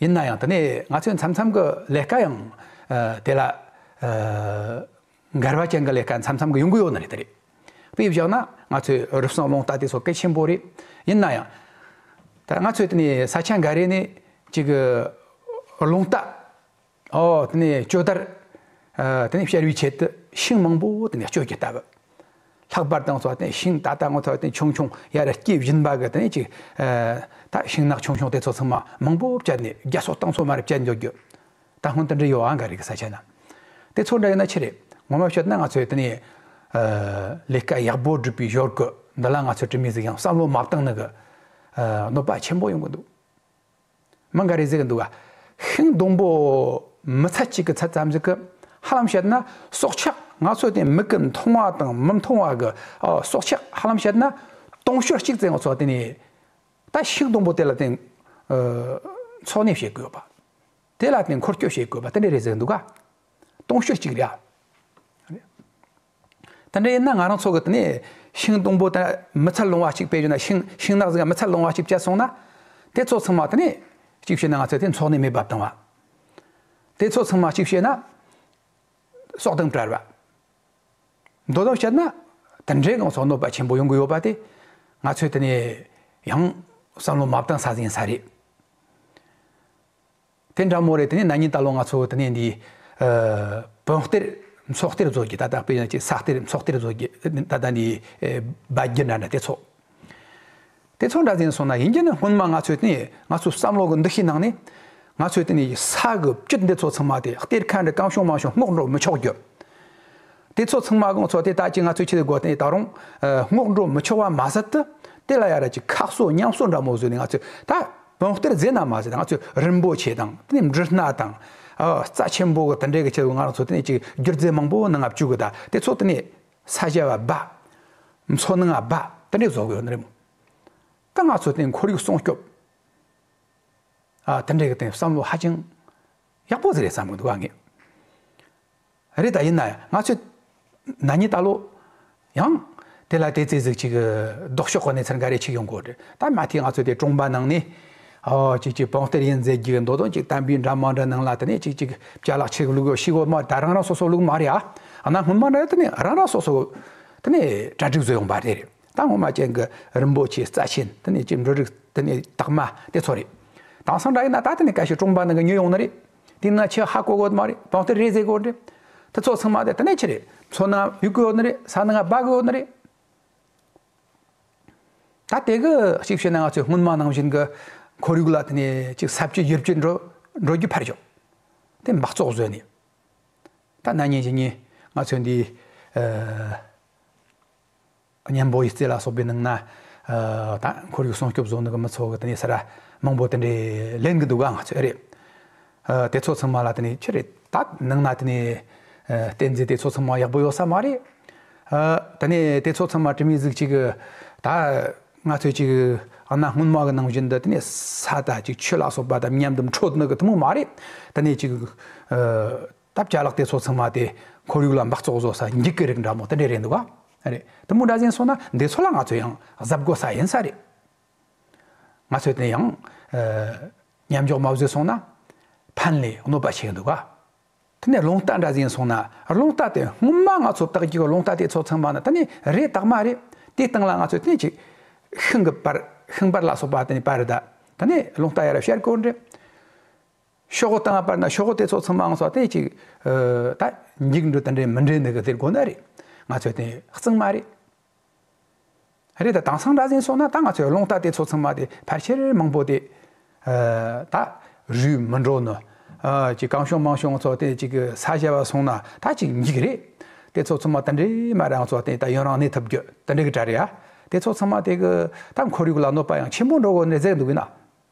ཡིན་ན་ཡང་དེ་ནས་ང་ཚོས་མཚམས་མཚམས་ཀྱི་ལས་ཀ་ཡང་། ཨ། དེ་ལ། ཨ། འགལ་བ་ཅན་གྱི་ལས་ཀ་མཚམས་མཚམས་ཀྱི་ཡོང་གི་ཡོད་ནི་རེད། དེ་རེད། དཔེ་བཞག་ན་ང་ཚོས་རི་བསང་རླུང་རྟ་དེ་ཚོ་གལ་ཆེན་པོ་རེད། ཡིན་ན་ཡང་། ད་ང་ཚོས་དེ་ནས་ས་ཆ་འགའ་རེ་ནས་ཅིག་རླུང་རྟ། ཨོ། དེ་ནས་ཇོ་དར། ཨ། དེ་ནས་བཤལ་བའི་ཆེད་དུ་ཤིང་མང་པོ་དེ་ནས་གཅོད་ཀྱི་ལྟ་བུ། ལྷག་པར་དུ་ང་ཚོ་དེ་ཤིང་ད་ལྟ་ང་ཚོ་དེ་ཆུང་ཆུང་ཡར་སྐྱེ་བཞིན་པ་གི་དེ་ནས་ཅིག་ཨ། ད་ཤིང་ནགས་ཆུང་ཆུང་དེ་ཚོ་ཚང་མ་མང་པོ་བཅད་ནས་རྒྱ་སོ་སྟངས་སོ་མ་རེ་བཅད་འཇོག་རྒྱུ། ད་སྔོན་དེ་འདྲ་ཡོད་ཨ། འགའ་རེ་གི་ས་ཆ་ན། དེ་ཚོ་འདྲ་ཡིན་ན་ཆི་རེད། ངོ་མ་བཤད་ན་ང་ཚོས་དེ་ནས། ཨ། ལས་ཀ་ཡག་པོ་སྒྲུབ་པའི་ཞོར་གི་འདི་ལ་ང་ཚོས་དྲི་མེད་ཟིག་ཡང་བསམ་བློ་མ་བཏང་ནི་གི། ཨ། གནོད་པ་ཆེན་པོ་ཡོང་གི་འདུག་མི་འགའ་རེ་ཟེར་གི་འདུག་ག་ཤིང་སྡོང་པོ་མི་ཚད་གཅིག་གི་ཚད་ཙམ་ཟིག་གི་ཧ་ལམ་བཤད་ན་སྲོག་ཆགས། ང་ཚོ་དེ་མིག་གིས་མཐོང་བ་དང་མི་མཐོང་བ་གི། ཨ། སྲོག་ཆགས་ཧ་ལམ་བཤད་ན་དུང་ཕྱུར་གཅིག་ཙམ་ང་ཚོ་དེ་ནས་ད་ཤིང་སྡོང་པོ་དེ་ལ་དེ། ཨ། འཚོ་གནས་བྱེད་དགོས་པ། དེ་ལ་དེ་འཁོར་སྐྱོད་བྱེད་དགོས་པ་དེ་འདྲ་རེད་ཟེར་གི་འདུག་ག་དུང་ཕྱུར་གཅིག་རེད་ཨ། དེ་འདྲ་ཡིན་ན་ང་རང་ཚོ་གི་དེ་ནས་ཤིང་སྡོང་པོ་དེ་མི་ཚད་ལོང་བ་གཅིག་དཔེ་བརྗོད་ན་ཤིང་ཤིང་ནགས་ཟིག་མི་ཚད་ལོང་བ་གཅིག་བཅད་སོང་ན། དེ་ཚོ་ཚང་མ་དེ་ནས་གཅིག་བྱས་ན་ང་ཚོས་དེ་འཚོ་གནས་མེད་པ་བཏང་བ། དེ་ཚོ་ཚང་མ་གཅིག་བྱས་ན་སྲོག་དང་བྲལ་བ། མདོར་བསྡུས་བཤད་ན། དེ་འདྲའི་གང་ཚོ་གནོད་པ་ཆེན་པོ་ཡོང་གི་ཡོད་པ་དེ། ང་ཚོས་དེ་ནས་ཡང་བསམ་བློ་མ་བཏང་ས་ཟིན་ས་རེད། དེ་འདྲ་མོ་རེད། དེ་ནས་ན་ནིང་ད་ལོ་ང་ཚོ་དེ་ནས་འདི། ཨ། བོན་གཏེར་མཚོ་གཏེར་བཟོ་རྒྱུ། ད་ལྟ་དཔེར་ན་ཅིག་ས་གཏེར་མཚོ་གཏེར་བཟོ་རྒྱུ། ད་ལྟ་འདི། ཨ། སྦ་རྒྱུ་འདྲ་འདྲ་དེ་ཚོ། དེ་ཚོ་འདྲ་ཟིན་སོང་ན། ཡིན་རྒྱུ་ནི་སྔོན་མ་ང་ཚོས་དེ་ནས་ང་ཚོའི་བསམ་བློ་གི་འདུ་ཤེས་ནང་ནས། ང་ཚོས་དེ་ནས་ས་གི་བཅུད་འདི་ཚོ་ཚང་མ་དེ། གཏེར་ཁ་འདྲ་གང་བྱུང་མང་བྱུང་སྔོག་འགྲོ་མི་ཆོག་རྒྱུ། དེ་ཚོ་ཚང་མ་གང་ཚོ་དེ་ད་ཅི་ང་ཚོས་ཆི་དེ་དགོས་དེ་ད་རུང་། ཨ། སྔོག་འགྲོ་མི་ཆོག་པ་མ་ཟད་དུ། དེ་ལ་ཡ་ར་ཅིག་ཁ་གསོ་ཉམས་གསོ་འདྲ་མོ་བཟོས་ནས། ང་ཚོས་ད་བོན་གཏེར་ཟེར་ན་མ་ཟད། ང་ཚོས་རིན་པོ་ཆེ་དང་། དེ་ནས་འབྲུ་སྣ་དང་། ཨ། རྩ་ཆེན་པོ་གི་དེ་འདྲའི་གི་ཆེད་དུ་ང་རང་ཚོ་དེ་ནས་ཅིག་སྒྱུ་རྩལ་མང་པོ་ནང་ང་བཅུག་གི། ད་དེ་ཚོ་དེ་ནས་ས་ཞབས་སྦ། མཚོ་ནང་ང་སྦ། དེ་འདྲའི་བཟོ་གི་ཡོད་ནི་རེད་མོ། ད་ང་ཚོ་དེ་ཁོར་ཡུག་སྲུང་སྐྱོབ། ཨ། དེ་འདྲའི་གི་དེ་བསམ་བློ་ཧ་ཅང་ཡག་པོ་ཟིག་རེད་བསམ་གི་འདུག་ཨ། ངས། རེད། ད་ཡིན་ན་ཡང་ང་ཚོས་ན་ནིང་ད་ལོ་ཡང་དེ་ལ་དེ་ཙི་ཟིག་ཅིག་ལྡོག་ཕྱོགས་གི་གནས་ཚུལ་འགའ་རེ་ཅིག་ཡོང་གོ་རེད། ད་མ་མཐའི་ང་ཚོས་དེ་གྲོང་པ་ནང་ནས། ཨོ། ཅིག་ཅིག་བོན་གཏེར་ཡིན་ཟེར་རྒྱུ་འདོད་དོན་ཅིག་བསྟན་པའི་འདྲ་མ་འདྲ་ནང་ལ་དེ་ནས་ཅིག་ཅིག་ཅ་ལག་ཆེ་བླུགས་ཡོད་ཤི་གོ་མ། ད་རང་རང་སོ་སོ་བླུགས་མ་རེད་ཨ། ཨ་ན་སྔོན་མ་འདྲ་དེ་ནས་རང་རང་སོ་སོ་དེ་ནས་གྲ་སྒྲིག་བཟོས་ཡོང་པ་རེད། ད་ངོ་མ་ཅན་གྱི་རིན་པོ་ཆེ་རྩ་ཆེན། དེ་ནས་ཅིག་འབྲུ་རིགས། དེ་ནས་རྟགས་མ་དེ་ཚོ་རེད། དེང་སང་འདྲ་ཡིན་ན་ད་དེ་ནས་ཀ་ཤི་གྲོང་པ་ནང་གི་ཉོས་ཡོང་ནི་རེད། དེ་ན་ཆི་ཧ་གོ་གོ་མ་རེད། བོན་གཏེར་རེད་ཟེར་གོ་རེད། དེ་ཚོ་ཚང་མ་དེ་དེ་ནས་ཆི་རེད། མཚོ་ནང་གཡུག་གི་ཡོད་ནི་རེད། ས་ནང་སྦ་གི་ཡོད་ནི་རེད། ད་དེ་གི་གཅིག་བྱས་ན་ང་ཚོས་སྔོན་མ་ནང་བཞིན་གི་ཁོར་ཡུག་ལ་དེ་ནས་ཅིག་ས་བཅུད་ཡུལ་བཅུད་འགྲོ་འགྲོ་རྒྱུ་ཕར་ཞོག། དེ་འབག་བཙོག་བཟོས་ནས། ད་ན་ནིང་ཅི་ནས་ང་ཚོས་འདི། ཨ། གཉན་པོ་ཡི་རྩེ་ལ་སོགས་པའི་ནང་ན། ཨ། ད་ཁོར་ཡུག་སྲུང་སྐྱོབ་བཟོ་ནི་གི་མི་ཚོ་གི་དེ་ནས་ས་ར་མང་པོ་དེ་འདྲའི་ལེན་གི་འདུག་ག། ང་ཚོས་རེད། ཨ། དེ་ཚོ་ཚང་མ་ལ་དེ་ནས་ཆི་རེད། ད་ནང་ན་དེ་ནས། ཨ། བསྟན་འཛིན་དེ་ཚོ་ཚང་མ་ཡག་པོ་ཡོད་ས་མ་རེད། ཨ། དེ་ནས་དེ་ཚོ་ཚང་མ་དྲི་མི་ཟིག་ཅིག་གི་ད་ང་ཚོས་ཅིག་ཨ་ན་སྔོན་མ་གི་ནང་བཞིན་དུ་དེ་ནས་ས་ད་ཅིག་ཆུ་ལ་སོགས་པ་དང་མཉམ་དུ་འཕྲོད་ནི་གི་དེ་མོ་མ་རེད། དེ་ནས་ཅིག་ཨ། ད་ཅ་ལག་དེ་ཚོ་ཚང་མ་དེ་ཁོར་ཡུག་ལ་འབག་བཙོག་བཟོ་ས་འགྱིག་གི་རིགས་འདྲ་མོ་དེ་འདྲ་རེད་འདུག་ག། རེད། དེ་མོ་འདྲ་ཟིན་སོང་ན་འདི་ཚོ་ལ་ང་ཚོ་ཡང་གཟབ་དགོས་ས་ཡིན་ས་རེད། ང་ཚོས་དེ་ཡང་། ཨ། མཉམ་འཇོག་མ་བཟོས་སོང་ན་ཕན་ལས་གནོད་པ་ཆེ་གི་འདུག་ག། དེ་ནས་རླུང་རྟ་འདྲ་ཟིན་སོང་ན། རླུང་རྟ་དེ་སྔོན་མ་ང་ཚོ་བཏགས་རྒྱུ་གི་རླུང་རྟ་དེ་ཚོ་ཚང་མ་ནི་དེ་ནས་རེད། རྟགས་མ་རེད། དེའི་སྟེང་ལ་ང་ཚོས་དེ་ནས་ཅིག་ཤིང་གི་པར། ཤིང་པར་ལ་སོགས་པ་དེ་ནས་པར་རེད། ད་དེ་ནས་རླུང་རྟ་ཡར་བཤར་གོ་འདྲ། ཤོག་གུ་བཏང་བ་པར་ན་ཤོག་གུ་དེ་ཚོ་ཚང་མ་ང་ཚོ་དེ་ཅིག་ཨ། ད་འགྱིག་འགྲོ་དེ་འདྲའི་མི་འདྲེན་ནི་གི་ཟེར་དགོས་ནི་རེད། ང་ཚོས་དེ་གཙང་མ་རེད། རེད། ད་དེང་སང་འདྲ་ཟིན་སོང་ན་ད་ང་ཚོས་རླུང་རྟ་དེ་ཚོ་ཚང་མ་དེ་ཕལ་ཆེར་མང་པོ་དེ། ཨ། ད་རུལ་མི་འགྲོ་ནི། ཨ། ཅིག་གང་བྱུང་མང་བྱུང་ང་ཚོ་དེ་ཅིག་ས་ཞབས་སོང་ན་ད་ཅིག་འགྱིག་རེད། དེ་ཚོ་ཚང་མ་དེ་འདྲའི་མ་རང་ཚོ་དེ་ད་ཡུན་རིང་གནས་ཐུབ་རྒྱུ་དེ་འདྲ་གི་གྲས་རེད་ཨ། དེ་ཚོ་ཚང་མ་དེ་གི་ད་ཁོར་ཡུག་ལ་གནོད་པ་ཡང་ཆེན་པོ་འགྲོ་གོ་ནི་ཟེར་འདུག་ཡིན་ན།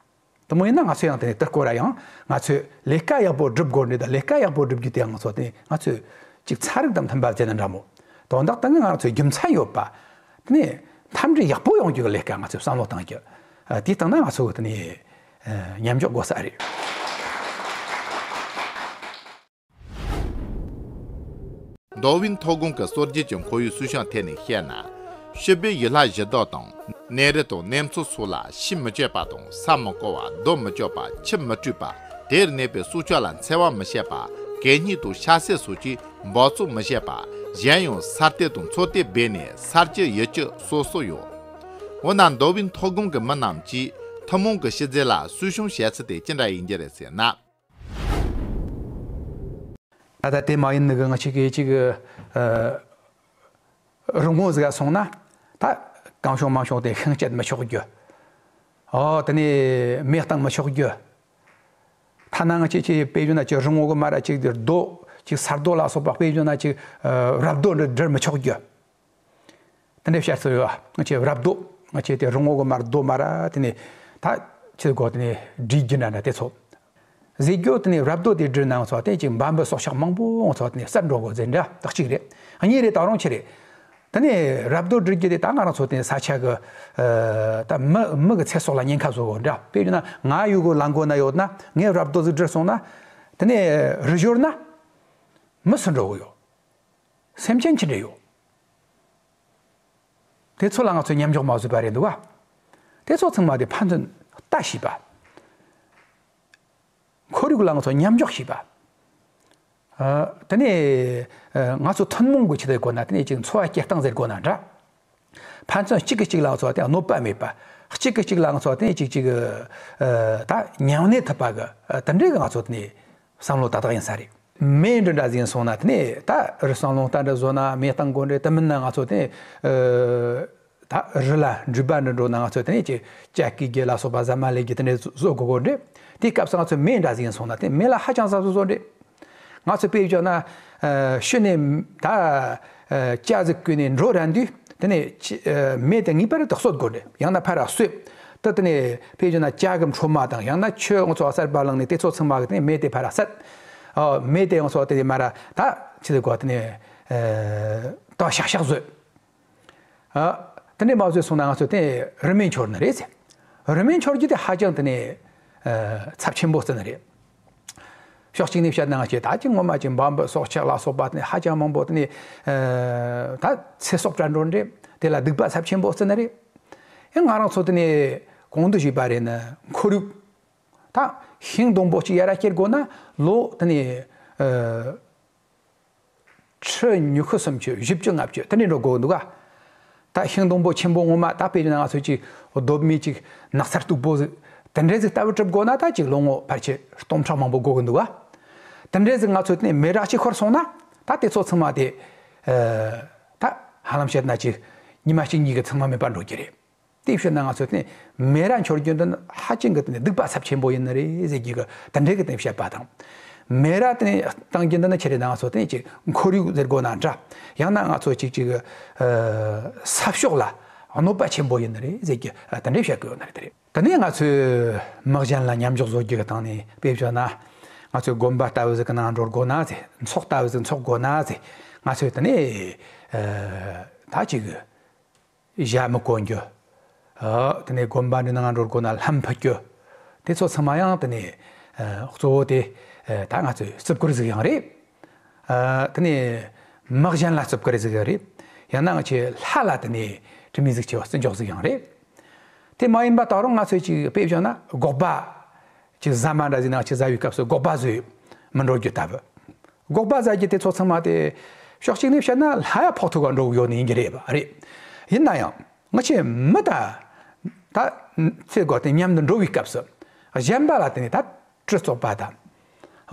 དེ་མོ་ཡིན་ན་ང་ཚོས་ཡང་དེ་ནས་དེ་སྐོར་ལ་ཡང་ང་ཚོས་ལས་ཀ་ཡག་པོ་སྒྲུབ་དགོས་ནི། ད་ལས་ཀ་ཡག་པོ་སྒྲུབ་རྒྱུ་དེ་ང་ཚོ་དེ་ང་ཚོས་ཅིག་ཚན་རིག་དང་མཐུན་པ་བྱས་ན་འདྲ་མོ། དོན་དག་དེ་ནི་ང་ཚོའི་རྒྱུ་མཚན་ཡོད་པ། དེ་ནས་འཚམས་འདྲི་ཡག་པོ་ཡོང་རྒྱུ་གི་ལས་ཀ་ང་ཚོས་བསམ་བློ་བཏང་རྒྱུ། ཨ། དེའི་སྟེང་ན་ང་ཚོ་དེ་ནས། ཨ། མཉམ་འཇོག་དགོས་ས་རེད། མདོ་དབུས་མཐོ་སྒང་གི་སྲོལ་རྒྱུན་གྱི་ཁོར་ཡུག་སྲུང་སྐྱོང་ཐད་ནས་བཤད་ན། ཕྱི་པའི་ཡུལ་ལྷ་གཞི་བདག་དང་། གནས་རི་དང་གནས་མཚོ་སོགས་ལ་ཤི་མི་བཅད་པ་དང་། ས་མི་བརྐོ་བ། རྡོ་མི་གཅོད་པ། ཆུ་མི་བཀྲུས་པ། དེར་གནས་པའི་སྲོག་ཆགས་ལ་འཚེ་བ་མི་བྱེད་པ། གད་སྙིགས་དང་ཤ་ཟད་སོགས་ཀྱིས་འབག་བཙོག་མི་བྱེད་པ། གཞན་ཡང་ས་གཏེར་དང་མཚོ་གཏེར་སྦས་ནས་ས་སྐྱི་ཡུལ་སྐྱི་སོགས་སོགས་ཡོད། འོ་ན་མདོ་དབུས་མཐོ་སྒང་གི་མི་རྣམས་ཀྱིས་ཐུན་མོང་གི་ཤི་རྫས་ལ་སྲུང་སྐྱོང་བྱེད་ཚུལ་དེ་ཅི་འདྲ་ཡིན་རྒྱུ་རེད་ཟེར་ན། ད་ལྟ་དེ་མ་ཡིན་ནི་གི་ང་ཅིག་གི་ཅིག་གི། ཨ། རི་ངོ་ཟིག་ག་སོང་ན། ད་གང་བྱུང་མང་བྱུང་དེ་ཤིང་བཅད་མི་ཆོག་རྒྱུ། ཨོ། དེ་ནས་མེ་བཏང་མི་ཆོག་རྒྱུ། ཐ་ན་ང་ཅིག་ཅིག་དཔེ་བརྗོད་ན་ཅིག་རི་ངོ་གི་མར་ཅིག་རྡོ་ཅིག་ས་རྡོ་ལ་སོགས་པ་དཔེ་བརྗོད་ན་ཅིག་ཨ། རབ་རྡོ་འདྲ་སྒྲིལ་མི་ཆོག་རྒྱུ། དེ་འདྲའི་བཤད་སྲོལ་ཡོད། ང་ཅིག་རབ་རྡོ། ང་ཅིག་དེ་རི་ངོ་གི་མར་རྡོ་མར་དེ་ནས་ད་ཆི་དགོས་དེ་ནས་སྒྲིལ་རྒྱུ་འདྲ་འདྲ་དེ་ཚོ། ཟེར་རྒྱུ་དེ་ནས་རབ་རྡོ་དེ་སྒྲིལ་ན་ང་ཚོ་དེ་ཅིག་འབའ་འབུ་སྲོག་ཆགས་མང་པོ་ང་ཚོ་དེ་ནས་བསད་འགྲོ་དགོས་ཟེར་འདྲ་དག་ཅིག་རེད། གཉིས་རེད། ད་རུང་ཆི་རེད། དེ་ནས་རབ་རྡོ་སྒྲིལ་རྒྱུ་དེ་ད་ང་རང་ཚོ་དེ་ནས་ས་ཆ་གི་ཨ། ད་མི་མི་གི་ཚེ་སྲོག་ལ་ཉེན་ཁ་བཟོ་དགོས་འདྲ། དཔེ་བརྗོད་ན་ང་ཡུལ་གི་ལ་མགོ་ན་ཡོད་ན་ངས་རབ་རྡོ་ཟིག་སྒྲིལ་སོང་ན། དེ་ནས་རི་ཞོར་ན་མི་སུ་འགྲོ་གི་ཡོད། སེམས་ཅན་ཅི་འདྲ་ཡོད། དེ་ཚོ་ལ་ང་ཚོས་མཉམ་འཇོག་མ་བཟོས་པ་རེད་འདུག་ག། དེ་ཚོ་ཚང་མ་དེ་ཕན་ཚུན་ལྟ་ཤེས་པ། ཁོར་ཡུག་ལ་ང་ཚོ་མཉམ་འཇོག་ཤེས་པ། ཨ། དེ་ནས་ཨ་ང་ཚོ་ཐུན་མོང་གི་ཆེད་དུ་དགོས་ན། དེ་ནས་ཅིག་འཚོ་བ་སྐྱེལ་སྟངས་ཟེར་དགོས་ན་འདྲ། ཕན་ཚུན་གཅིག་གིས་གཅིག་ལ་ང་ཚོ་དེ་གནོད་པ་མེད་པ། གཅིག་གིས་གཅིག་ལ་ང་ཚོ་དེ་ཅིག་ཅིག་ཨ་ད་ཉམས་ལེན་ཐུབ་པ་གི་ཨ་དེ་འདྲའི་གི་ང་ཚོ་དེ་ནས་བསམ་བློ་ཏག་ཏག་ཡིན་ས་རེད། མེ་འདྲ་འདྲ་ཟིག་ཡིན་སོང་ན། དེ་ནས་ད་རི་སྲང་ལུང་ལྟ་འདྲ་བཟོ་ན་མེ་བཏང་དགོས་འདྲ། དེ་མིན་ན་ང་ཚོ་དེ་ཨ་ད་རི་ལ་འགྲུལ་པ་འདྲ་འགྲོ་ན། ང་ཚོ་དེ་ནས་ཅིག་ཅ་གི་གི་ལ་སོགས་པ་ཟ་མ་ལས་གི་དེ་འདྲ་བཟོ་དགོས་དགོས་འདྲ། དེའི་སྐབས་སུ་ང་ཚོ་མེ་འདྲ་ཟིག་ཡིན་སོང་ན། དེ་མེ་ལ་ཧ་ཅང་གཟབ་གཟབ་བཟོ་འདྲ། ང་ཚོ་དཔེ་བཞག་ན་ཨ་ཤུལ་ནས་ད་ཨ་ཇ་ཟིག་བསྐོལ་ནས་འགྲོ་རན་དུས། དེ་ནས་ཅི་ཨ་མེ་དེ་ངེས་པར་དུ་གསོད་དགོས་འདྲ། ཡང་ན་ཕར་ར་གསོད། ད་དེ་ནས་དཔེ་བཞག་ན་ཇ་གི་འཕྲོ་མ་དང་། ཡང་ན་ཆུ་ང་ཚོ་གསར་པ་བླངས་ནས་དེ་ཚོ་ཚང་མ་གི་དེ་ནས་མེ་དེ་ཕར་ར་བསད། ཨ་མེ་དེ་ང་ཚོ་དེ་ནས་མར་ར་ད་ཆི་ཟིག་གོ། དེ་ནས་ཨ་ད་ཤག་ཤག་བཟོས། ཨ་དེ་འདྲས་མ་བཟོས་སོང་ན་ང་ཚོ་དེ་རི་མེ་འཆོར་ནི་རེད་ཟེར། རི་མེ་འཆོར་རྒྱུ་དེ་ཧ་ཅང་དེ་ནས་ཨ་ཚབས་ཆེན་པོ་བརྩི་ནི་རེད། ཕྱོགས་གཅིག་ནས་བཤད་ན་ང་ཚོས་ད་ཅིག་ངོ་མ་ཅིག་འབའ་འབུ་སྲོག་ཆགས་ལ་སོགས་པ་དེ་ནས་ཧ་ཅང་མང་པོ་དེ་ནས་ཨ་ད་ཚེ་སྲོག་བྲལ་འགྲོ་འདྲ། དེ་ལ་སྡིག་པ་ཚབས་ཆེན་པོ་བརྩི་ནི་རེད། ཨེ་ང་རང་ཚོ་དེ་ནས་གོང་དུ་ཞུས་པ་རེད་ན། ཁོར་ཡུག་ད་ཤིང་སྡོང་པོ་གཅིག་ཡར་ར་སྐྱེ་དགོས་ན་ལོ་དེ་ནས་ཨ་ཁྲི་ཉི་ཤུ་སུམ་ཅུ་བཞི་བཅུ་ལྔ་བཅུ་དེ་འདྲས་འགྲོ་དགོས་འདུག་ག། ད་ཤིང་སྡོང་པོ་ཆེན་པོ་ངོ་མ་ད་དཔེ་བཞག་ན་ང་ཚོ་ཅིག་གདོད་མའི་ཅིག་ནགས་ཚལ་སྟུག་པོ་ཟིག་དེ་འདྲས་ཟིག་ལྟ་བུ་གྲུབ་དགོས་ན་ད་ཅིག་ལོ་ངོ་ཕལ་ཆེར་སྟོང་ཕྲག་མང་པོ་འགོར་གི་འདུག་ག། དེ་འདྲས་ཟིག་ང་ཚོ་དེ་ནས་མེ་རག་ཅིག་ཤོར་སོང་ན། ད་དེ་ཚོ་ཚང་མ་དེ་ཨ་ད་ཧ་ལམ་བཤད་ན་ཅིག་ཉི་མ་གཅིག་གཉིས་ཀྱི་ཚང་མ་མེད་པ་འགྲོ་རྒྱུ་རེད། དེ་བཤད་ན་ང་ཚོ་དེ་མེ་ར་འཆོར་རྒྱུ་འདི་ནི་ཧ་ཅང་གི་དེ་ནི་སྡིག་པ་ཚབས་ཆེན་པོ་ཡིན་ནི་རེད་ཟེར་རྒྱུ་གི་དེ་འདྲའི་གི་དེ་བཤད་པ་དང་། མེ་ར་དེ་ནི་བཏང་རྒྱུ་འདི་ནི་ཆི་རེད་ན། ང་ཚོ་དེ་ཅིག་ཁོར་ཡུག་ཟེར་དགོས་ན་འདྲ། ཡང་ན་ང་ཚོ་ཅིག་ཅིག་ཨ་ས་ཕྱོགས་ལ་གནོད་པ་ཆེན་པོ་ཡིན་ནི་རེད་ཟེར་རྒྱུ་ཨ་དེ་འདྲའི་བཤད་གི་ཡོད་ནི་རེད། དེ་རེད། དེ་ནས་ང་ཚོས་མི་གཞན་ལ་མཉམ་འཇོག་བཟོ་རྒྱུ་གི་སྟེང་ནས་དཔེ་བཞག་ན། ང་ཚོས་དགོན་པ་ལྟ་བུ་ཟིག་གི་ནང་འགྲོ་དགོས་ན་ཟེར། ཚོགས་ལྟ་བུ་ཟིག་འཚོགས་དགོས་ན་ཟེར། ང་ཚོས་དེ་ནས་ཨ་ད་ཅིག་ཞྭ་མི་གོན་རྒྱུ། ཨ་དེ་ནས་དགོན་པ་འདི་ནང་འགྲོ་དགོས་ན་ལྷམ་ཕུད་རྒྱུ། དེ་ཚོ་ཚང་མ་ཡང་དེ་ནས་ཨ་གཙོ་བོ་དེ་ཨ་ད་ང་ཚོའི་བརྩི་བཀུར་ཟིག་ཡང་རེད། ཨ་དེ་ནས་མི་གཞན་ལ་བརྩི་བཀུར་ཟིག་ཡང་རེད། ཡང་ན་ང་ཚོའི་ལྷ་ལ་དེ་ནས་དྲི་མེད་གཟུགས་ཆེ་བ་བརྩི་འཇོག་ཟིག་ཡང་རེད། དེ་མ་ཡིན་པ་ད་རུང་ང་ཚོས་ཅིག་དཔེ་བཞག་ན་སྒོག་པ། ཅིག་ཟ་མ་འདྲ་ཟིག་ནང་ཅིག་ཟ་བའི་སྐབས་སུ་སྒོག་པ་ཟོས་མི་འགྲོ་རྒྱུ་ལྟ་བུ། སྒོག་པ་ཟ་རྒྱུ་དེ་ཚོ་ཚང་མ་དེ་ཕྱོགས་གཅིག་ནས་བཤད་ན་ལྷ་ཡ་ཕོག་ཐུག་ག་འགྲོ་གི་ཡོད་ནི་ཡིན་གྱི་རེད་པ། རེད། ཡིན་ན་ཡང་ང་ཚོས་མི་དང་ད་ཚེ་སྒོ་དེ་མཉམ་དུ་འགྲོ་བའི་སྐབས་སུ་གཞན་པ་ལ་དེ་ནས་ད་གྲི་བཙོག་པ་དང་།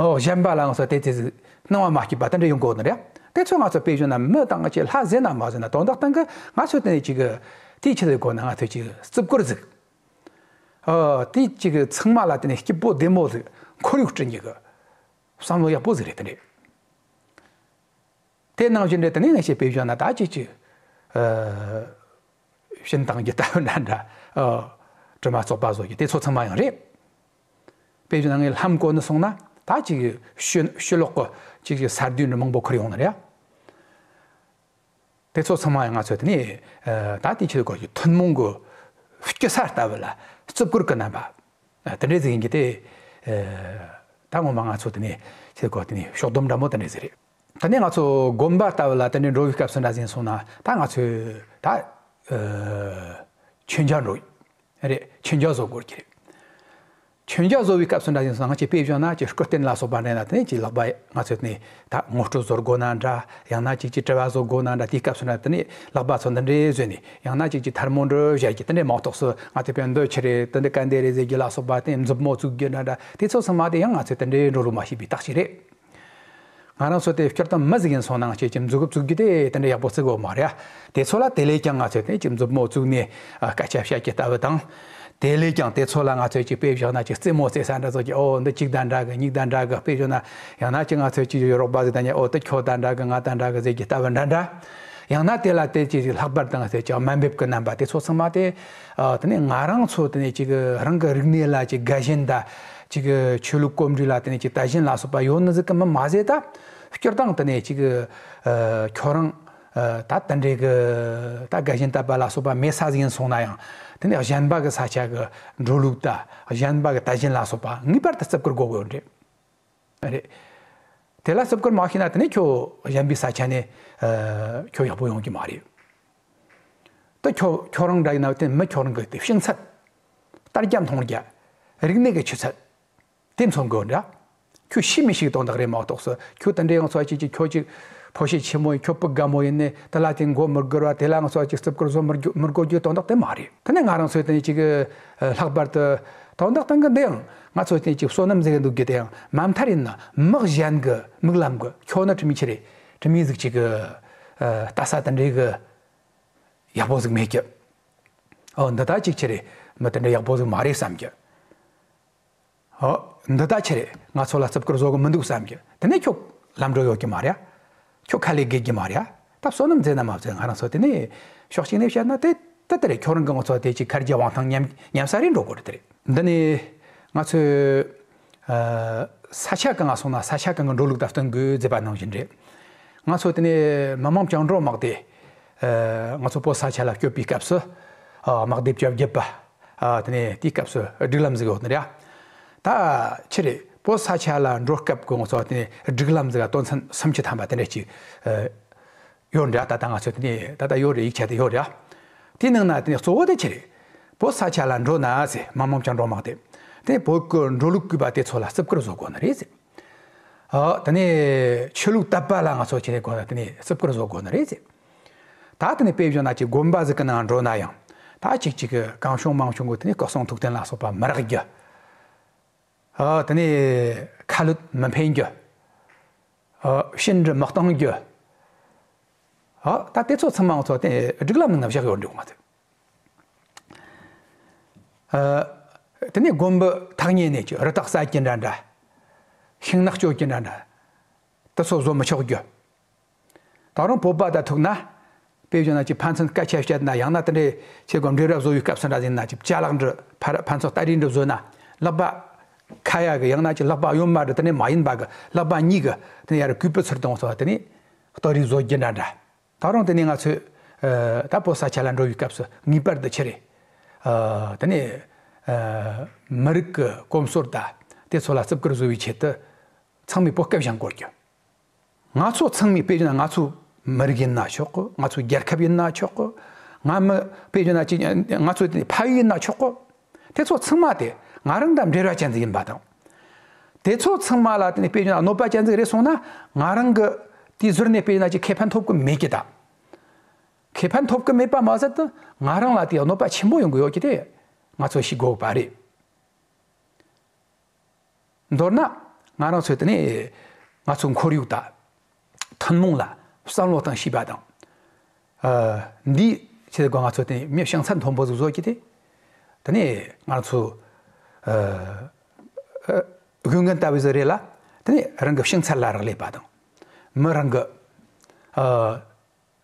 ཨོ་གཞན་པ་ལ་ང་ཚོ་དེ་ཚེ་ཟིག་སྣང་བ་མ་སྐྱིད་པ་དེ་འདྲ་ཡོང་གོ་ནི་རེད། དེ་ཚོ་ང་ཚོ་དཔེ་བཞག་ན་མི་དང་ང་ཚོའི་ལྷ་ཟེར་ན་མ་ཟེར་ན་དོན་དག་སྟེང་གི་ང་ཚོས་དེ་ནས་ཅིག་དེའི་ཆེད་དུ་དགོས་ན་ང་ཚོས་ཅིག་བརྩི་བཀུར་ཟིག་ཨ་དེ་ཅིག་ཚང་མ་ལ་དེ་ནས་སྐྱིད་པོ་བདེ་མོ་ཟིག་ཁོར་ཡུག་བསྐྲུན་རྒྱུ་གི་བསམ་བློ་ཡག་པོ་ཟིག་རེད། དེ་འདྲས། དེ་ནང་བཞིན་རེད། དེ་ནས་ངས་བཤད་པའི་བཞག་ན་ད་ཅིག་ཅིག་ཨ་ཤིང་བཏང་རྒྱུ་ལྟ་བུ་འདྲ་འདྲ། ཨ་དྲི་མ་བཙོག་པ་བཟོ་རྒྱུ་དེ་ཚོ་ཚང་མ་ཡང་རེད། དཔེ་བཞག་ན་ངས་ལྷམ་གོན་ནས་སོང་ན་ད་ཅིག་ཕྱི་ཕྱི་ལོགས་གི་ཅིག་ཅིག་ས་རྡུལ་འདྲ་མང་པོ་ཁུར་ཡོང་ནི་རེད། དེ་ཚོ་ཚང་མ་ཡང་ང་ཚོས་དེ་ནས་ཨ་ད་དེ་ཆེད་དུ་གོ་ཐུན་མོང་གི་སྐྱི་ས་ལྟ་བུ་ལ་བརྩི་བཀུར་གི་རྣམ་པ་ཨ་དེ་འདྲས་ཟིག་ཡིན་གྱི་དེ། ཨ་ད་ངོ་མ་ང་ཚོ་དེ་ནས་ཆེད་དུ་གོ་དེ་ནས་ཕྱོགས་བསྡོམས་འདྲ་མོ་དེ་འདྲས་ཟིག་རེད། དེ་ནས་ང་ཚོ་དགོན་པ་ལྟ་བུ་ལ་དེ་འདྲས་འགྲོ་བའི་སྐབས་སུ་འདྲ་ཟིག་སོང་ན་ད་ང་ཚོས་ད་ཨ་མཆོད་མཇལ་འགྲོ་རེད། མཆོད་མཇལ་བཟོ་དགོས་ཀྱི་རེད། མཆོད་མཇལ་བཟོ་བའི་སྐབས་སུ་འདྲ་ཡིན་སོང་ང་ཚོས་དཔེ་བཞག་ན་ཅིག་སྐུ་རྟེན་ལ་སོགས་པ་འདྲ་ན་དེ་ནས་ཅིག་ལག་པ་ང་ཚོས་དེ་ནས་ད་ངོ་སྤྲོད་བཟོ་དགོས་ན་འདྲ། ཡང་ན་ཅིག་ཅིག་དྲི་བ་བཟོ་དགོས་ན་འདྲ། དེའི་སྐབས་སུ་འདྲ་དེ་ནས་ལག་པ་ཚོ་འདི་འདྲས་བཟོས་ནས། ཡང་ན་ཅིག་ཅིག་ཐལ་མོ་འདྲ་བཞག་གི་དེ་འདྲས་མ་གཏོགས་སུ་ང་ཚོས་དཔེ་འདི་ཆི་རེད། དེ་འདྲས་ག་འདྲས་རེད་ཟེར་གྱི་ལ་སོགས་པ་དེ་མཛུབ་མོ་བཙུགས་རྒྱུ་འདྲ་འདྲ། དེ་ཚོ་ཚང་མ་དེ་ཡང་ང་ཚོས་དེ་འདྲས་འགྲོ་རུ་མ་ཤེས་པའི་རྟགས་ཤིག་རེད། ང་རང་ཚོ་དེ་སྤྱིར་བཏང་མི་ཟིག་ཡིན་སོང་ན་ཅིག་ཅིག་མཛུབ་གུ་བཙུགས་རྒྱུ་དེ་དེ་འདྲ་ཡག་པོ་བརྩི་གི་ཡོད་མ་རེད། དེ་ཚོ་ལ་དེ་ལས་ཀྱང་ང་ཚོས་དེ་ཅིག་མཛུབ་མོ་བཙུགས་ནས་ཨ་སྐད་ཆ་བཤད་རྒྱུ་ལྟ་བུ་དང་། དེ་ལས་ཀྱང་དེ་ཚོ་ལ་ང་ཚོས་ཅིག་དཔེ་བཞག་ན་ཅིག་རྩེད་མོ་རྩེ་ས་འདྲ་ཚོ་ཅིག་ཨོ་འདི་གཅིག་དང་འདྲ་གི་གཉིས་དང་འདྲ་གི། དཔེ་བཞག་ན་ཡང་ན་ཅིག་ང་ཚོས་ཅིག་རོགས་པ་ཟིག་དང་ཉེ་ཨོ་འདི་ཁྱོད་དང་འདྲ་གི་ང་དང་འདྲ་གི་ཟེར་རྒྱུ་ལྟ་བུ་འདྲ་འདྲ། ཡང་ན་དེ་ལ་དེ་ཅིག་ཅིག་ལྷག་པར་དུ་ང་ཚོས་ཅིག་དམའ་འབེབས་ཀྱི་རྣམ་པ་དེ་ཚོ་ཚང་མ་དེ། ཨ་དེ་ནས་ང་རང་ཚོ་དེ་ནས་ཅིག་རང་གི་རིག་གནས་ལ་ཅིག་དགའ་ཞེན་དང་། ཅིག་གི་ཆོས་ལུགས་གོམས་འདྲིས་ལ་དེ་ནས་ཅིག་དད་ཞེན་ལ་སོགས་པ་ཡོད་ནི་ཟིག་གི་མི་མ་ཟད། ད་སྤྱིར་བཏང་དེ་ནས་ཅིག་གི་ཨ་ཁྱོད་རང་ཨ་ད་དེ་འདྲའི་གི་ད་དགའ་ཞེན་དད་པ་ལ་སོགས་པ་མེད་ས་ཟིག་ཡིན་སོང་ན་ཡང་། དེ་ནས་གཞན་པ་གི་ས་ཆ་གི་འགྲོ་ལུགས་དང་གཞན་པ་གི་དད་ཞེན་ལ་སོགས་པ་ངེས་པར་དུ་བརྩི་བཀུར་དགོས་གི་ཡོད་རེད། རེད། དེ་ལ་བརྩི་བཀུར་མ་ཤེས་ན་དེ་ནས་ཁྱོད་གཞན་པའི་ས་ཆ་ནས་ཨ་ཁྱོད་ཡག་པོ་ཡོང་གི་མ་རེད། ད་ཁྱོད་ཁྱོད་རང་འདྲ་ཡིན་ན་དེ་མི་ཁྱོད་རང་གི་དེ་ཤིང་ཚད། ལྟ་རྒྱ་མཐོང་རྒྱ། རིག་གནས་ཀྱི་ཆུ་ཚད། དེ་མཚོན་དགོས་འདྲ། ཁྱོད་ཤི་མི་ཤིག་དོན་དག་རེད་མ་གཏོགས་སུ། ཁྱོད་དེ་འདྲའི་ང་ཚོ་ཅིག་ཅིག་ཁྱོད་ཅིག་ཕོ་ཤེད་ཆེན་མོ་ཡིན། ཁྱོད་སྤུ་ག་མོ་ཡིན་ནས་དེ་ལ་དེ་མགོ་མི་སྒུར་བ། དེ་ལ་ང་ཚོ་ཅིག་རྩིབ་ཀུར་བཟོ་མི་དགོས་མི་དགོས་རྒྱུ་དོན་དག་དེ་མ་རེད། དེ་ནས་ང་རང་ཚོའི་དེ་ནས་ཅིག་ལྷག་པར་དུ་དོན་དག་སྟེང་གི་འདི་ཡང་ང་ཚོའི་དེ་ནས་ཅིག་བསོད་ནམས་ཟེར་གི་འདུག་རྒྱུ་དེ་ཡང་མ་མཐར་ཡིན་ན་མི་གཞན་གི་མིག་ལམ་གི་ཁྱོད་ནི་དྲི་མི་ཆེ་རེད། དྲི་མི་ཟིག་ཅིག་གི་ལྟ་ས་དེ་འདྲའི་གི་ཡག་པོ་ཟིག་མེད་ཀྱི། ཨོ་འདི་ད་ཅིག་ཆེ་རེད། མི་དེ་འདྲ་ཡག་པོ་ཟིག་མ་རེད་བསམ་གྱི། ཨོ། འདི་ད་ཆི་རེད། ང་ཚོ་ལ་རྩིབ་ཀུར་བཟོ་གི་མི་འདུག་བསམ་གྱི། དེ་ནས་ཁྱོད་ལམ་འགྲོ་ཡོད་ཀྱི་མ་རེད། ཁྱོད་ཁ་ལས་དགོས་ཀྱི་མ་རེད། ད་བསོད་ནམས་མཛད་ན་མ་མཛད། ང་རང་ཚོ་དེ་ནས་ཕྱོགས་གཅིག་ནས་བཤད་ན་དེ་དེ་དེ་རེད། ཁྱོད་རང་གི་ང་ཚོ་དེ་ཅིག་ཁར་རྒྱ་དབང་ཐང་ཉམས་ཉམས་ས་རེད་འགྲོ་དགོས་རེད། དེ་རེད། འདི་ནས་ང་ཚོས་ཨ་ས་ཆ་གང་ང་སོང་ན་ས་ཆ་གང་གི་འགྲོ་ལུགས་ད་སྟོན་དགོས་ཟེར་བ་ནང་བཞིན་རེད། ང་ཚོ་དེ་ནས་མི་མང་བཅིངས་འགྲོལ་དམག་དེ་ཨ་ང་ཚོ་བོད་ས་ཆ་ལ་བསྐྱོད་པའི་སྐབས་སུ་ཨ་དམག་སྡེ་བཅོ་བརྒྱད་པ། ཨ་དེ་ནས་དེའི་སྐབས་སུ་སྒྲིག་ལམ་ཟིག་ཡོད་ནི་རེད། ད་ཆི་རེད། བོད་ས་ཆ་ལ་འགྲོ་སྐབས་ཀྱི་ང་ཚོ་དེ་ནས་སྒྲིག་ལམ་ཟིག་དོན་ཚན་སུམ་ཅུ་ཐམ་པ་དེ་འདྲ་ཅིག་ཨ་ཡོད་འདྲ། ད་ལྟ་ང་ཚོ་དེ་ནས་ད་ལྟ་ཡོད་རེད། ཡིག་ཆ་དེ་ཡོད་རེད། དེའི་ནང་ན་དེ་ནས་གཙོ་བོ་དེ་ཆི་རེད། བོད་ས་ཆ་ལ་འགྲོ་ན་ཟེར། མི་མང་བཅིངས་འགྲོལ་དམག་དེ་དེ་ནས་བོད་ཀྱི་འགྲོ་ལུགས་བཀོད་པ་དེ་ཚོ་ལ་རྩིབ་ཀུར་བཟོ་དགོས་ནི་རེད་ཟེར། ཨ་དེ་ནས་ཆོས་ལུགས་དད་པ་ལ་ང་ཚོ་ཆི་རེད་དགོས་ན་དེ་ནས་རྩིབ་ཀུར་བཟོ་དགོས་ནི་རེད་ཟེར། ད་དེ་ནས་དཔེ་བཞག་ན་ཅིག་དགོན་པ་ཟིག་གི་ནང་འགྲོ་ན་ཡང་ད་ཅིག་ཅིག་གི་གང་བྱུང་མང་བྱུང་གི་དེ་ནས་སྐུ་གསུང་ཐུགས་རྟེན་ལ་སོགས་པ་མི་རེག་རྒྱུ། ཨ་དེ་ནས་ཁ་ལུད་མི་འཕེན་རྒྱུ། ཨ་བྱིན་འབྲུ་མི་གཏོང་རྒྱུ། ཨ་ད་དེ་ཚོ་ཚང་མ་ང་ཚོ་དེ་སྒྲིག་ལམ་ནང་ན་བཞག་ཡོད་འདུག་མ་ཚད། ཨ་དེ་ནས་དགོན་པའི་ཐག་ཉེ་ནས་ཀྱི་རི་དྭགས་ཟ་རྒྱུ་འདྲ་འདྲ། ཤིང་ནགས་གཅོད་རྒྱུ་འདྲ་འདྲ། དེ་ཚོ་བཟོ་མི་ཆོག་རྒྱུ། ད་རུང་བོད་པ་དང་ཐུག་ན། དཔེ་བཞག་ན་ཅིག་ཕན་ཚུན་སྐད་ཆ་བཤད་ན། ཡང་ན་དེ་འདྲའི་ཆེད་སྒོ་འབྲེལ་བ་བཟོ་བའི་སྐབས་སུ་འདྲ་ཟིན་ན། ཅིག་ཅ་ལག་འདྲ་ཕར་ཕན་ཚུན་སྟ་རེས་འདྲ་བཟོས་ན། ལག་པ་ཁ་ཡ་གི། ཡང་ན་ཅིག་ལག་པ་གཡོན་མ་འདྲ་དེ་ནས་མ་ཡིན་པ་གི་ལག་པ་གཉིས་གི་དེ་ནས་ཡར་གུས་པའི་ཚུལ་དུ་སོང་བ་དེ་ནས་སྟོད་རིས་བཟོ་རྒྱུ་འདྲ་འདྲ། ད་རུང་དེ་ནས་ང་ཚོས་ཨ་ད་བོད་ས་ཆ་ལ་འགྲོ་བའི་སྐབས་སུ་ངེས་པར་དུ་ཆི་རེད། ཨ་དེ་ནས་ཨ་མི་རིགས་ཀྱི་གོམས་སྲོལ་དང་དེ་ཚོ་ལ་བརྩི་བཀུར་བཟོ་བའི་ཆེད་དུ་ཚང་མས་བོད་སྐད་བཤད་དགོས་རྒྱུ། ང་ཚོ་ཚང་མས་དཔེ་བྱས་ན་ང་ཚོ་མི་རིགས་ཡིན་ན་ཆོག་གི། ང་ཚོ་རྒྱལ་ཁབ་ཡིན་ན་ཆོག་གི། ང་མི་དཔེ་བྱས་ན་ཅིག་ང་ཚོ་ཕ་ཡུལ་ཡིན་ན་ཆོག་གི། དེ་ཚོ་ཚང་མ་དེ་ང་རང་དང་འབྲེལ་བ་ཅན་ཟིག་ཡིན་པ་དང་། དེ་ཚོ་ཚང་མ་ལ་དེ་ནས་དཔེ་བྱས་ན་གནོད་པ་ཅན་ཟིག་རེད་སོང་ན། ང་རང་གི་དེའི་ཟུར་ནས་དཔེ་བྱས་ན་ཅིག་ཁེ་ཕན་ཐོབ་གི་མེད་ཀི་ད། ཁེ་ཕན་ཐོབ་གི་མེད་པ་མ་ཟད་དུ་ང་རང་ལ་དེ་གནོད་པ་ཆེན་པོ་ཡོང་གི་ཡོད་ཀི། དེ་ང་ཚོ་ཤེས་དགོས་པ་རེད། མདོར་ན་ང་རང་ཚོས་དེ་ནས་ང་ཚོ་ཁོར་ཡུག་དང་ཐུན་མོང་ལ་བསམ་བློ་བཏང་ཤེས་པ་དང་། ཨ་འདིའི་ཆེད་དུ་ང་ཚོ་དེ་ནས་མི་བྱང་ཚད་མཐོན་པོ་ཟིག་བཟོ་གི། དེ་དེ་ནས་ང་ཚོ་ཨ་ཨ་དགོས་ངན་ལྟ་བུ་ཟིག་རེད་ལ། དེ་ནས་རང་གི་བྱང་ཚད་ལ་རག་ལས་པ་དང་། མི་རང་གི་ཨ་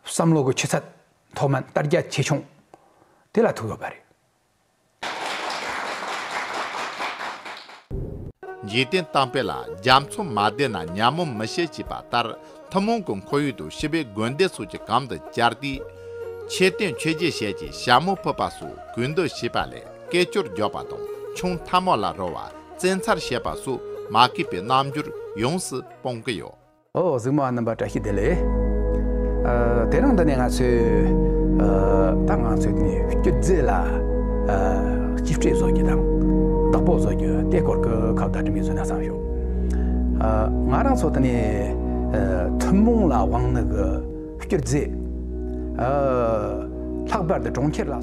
བསམ་བློ་གི་ཆུ་ཚད་མཐོ་དམན་དར་རྒྱས་ཆེ་ཆུང་དེ་ལ་ཐུག་ཡོད་པ་རེད། འཇིག་རྟེན་གཏམ་དཔེ་ལ་རྒྱ་མཚོ་མ་བདེ་ན་ཉ་མོ་མི་ཤི་ཅེས་པ་ལྟར། ཐུན་མོང་གི་ཁོར་ཡུག་དང་ཞི་བའི་དགོན་སྡེ་སོགས་ཀྱི་གམ་དུ་བཅར་ཏེ། མཆོད་རྟེན་མཆོད་བརྗེ་བྱས་ཀྱི་ཞྭ་མོ་ཕུད་པ་སོགས་གུས་འདུད་བྱས་པ་ལས་སྐད་ཅོར་བརྒྱབ་པ་དང་། ཆང་ཐལ་མོ་ལ་རོལ་བ། རྩེད་མཚར་བྱེད་པ་སོགས་མ་གུས་པའི་རྣམ་འགྱུར་ཡོངས་སུ་སྤང་གི་ཡོད། ཨོ། གཟིགས་མོ་བ་རྣམ་པ་བཀྲ་ཤིས་བདེ་ལེགས། ཨ་དེ་རིང་འདི་ནས་ང་ཚོས་ཨ་ད་ང་ཚོས་ནི་སྐྱུར་རྫས་ལ་ཨ་གཅེས་སྤྲས་བཟོ་རྒྱུ་དང་བདག་པོ་བཟོ་རྒྱུ་དེ་སྐོར་གྱི་ཁ་བརྡ་འདྲ་མིན་བཟོས་ན་བསམ་བྱུང་། ཨ་ང་རང་ཚོ་དེ་ནས་ཨ་ཐུན་མོང་ལ་དབང་ནི་གི་སྐྱུར་རྫས། ཨ་ལྷག་པར་དུ་གྲོང་ཁྱེར་ལ།